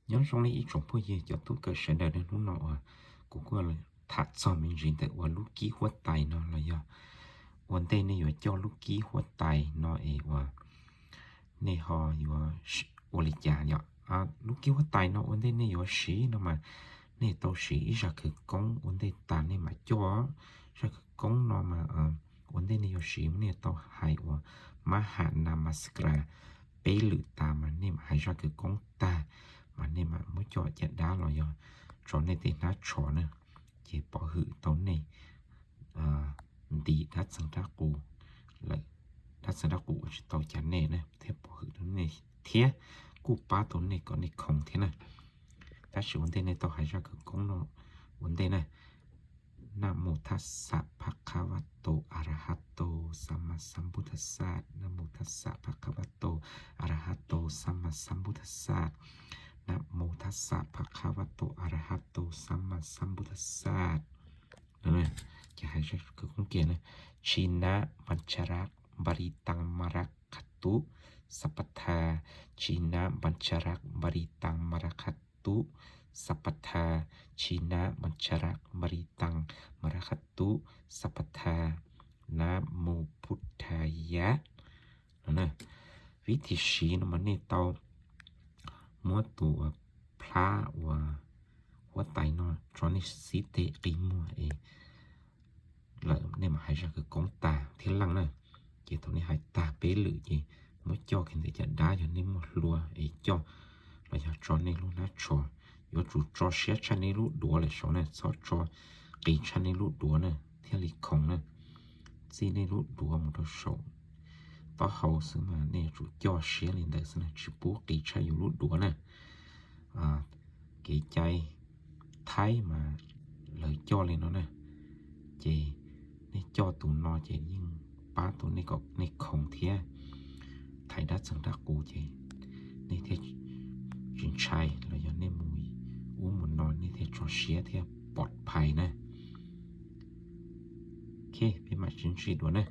Nyob zoo li ib tsoom phooj ywg cov tub kawm sawv daws, hnub no uas kuv kuj tham txog me ntsis ntawm uas lub kib huab tais no los yog ua ntej nej yuav coj lub kib huab tais no es uas nej ho yuav ua li cas yom. Lub kib huab tais no ua ntej nej yuav siv no mas nej tau siv ib zaj khawv koob ua ntej tas nej mam coj. Zaj khawv koob no mas ua ntej nej yuav siv nej tau hais uas mab ham na mas kras peb lwm tas mas nej mam hais zaj khawv koob tag mas nej mam muab coj caj dab los yog tso nej tej hnab tsho na, ces pov hwm tau nej nti dab txeeg dab qus lawm. Dab txeeg dab qus ua tsis tau cas nej na thiab pov hwm tau nej thiab kuj pab tau nej kom nej khoom thiab na. Tab sis ua ntej nej tau hais zaj khawv koob no ua ntej na. Namo tassa bhagavato arahato sammāsambuddhassa. Namo tassa bhagavato arahato sammāsambuddhassa. Namo tassa bhagavato arahato sammāsambuddhassa. Ces hais khawv koob kiag na: Jinapañjarakparitang mārā khattu sabbadā. Jinapañjarakparitang mārā khattu sabbadā. Jinapañjarakparitang mārā khattu sabbadā. Namo buddhāya. Vib thib siv no mas nej tau muab tus plab uas huab tais no tso nej xib teg qi muag es lawm nej mam hais zaj khawv koob tag thiab leej na. Ces thaum nej hais tag peb lwm ces muab coj kiag ntawm caj dab, yog nej muaj hlua es coj los yog tso nej lub hnab tsho. Yuav tsum tso siab tshaj nej lub duav lawm saud na, txhob tso qis tshaj nej lub duav na thiaj li khoom na. Txij nej lub duav mus rau saum taub hau xwb mas nej yuav tsum coj siab li ntawd xwb na, tsis pub qis tshaj yus lub duav na. Kev cai Thaib mas lawv coj li no na. Ces nej coj tus no ces yeej pab tau nej kom nej khoom thiab thaiv dab txeeg dab qus ces nej thiaj tsis ntshai los yog nej mus ub mus no nej thiaj tso siab thiab pov phais na. Ok, peb mam sib ntsib dua na.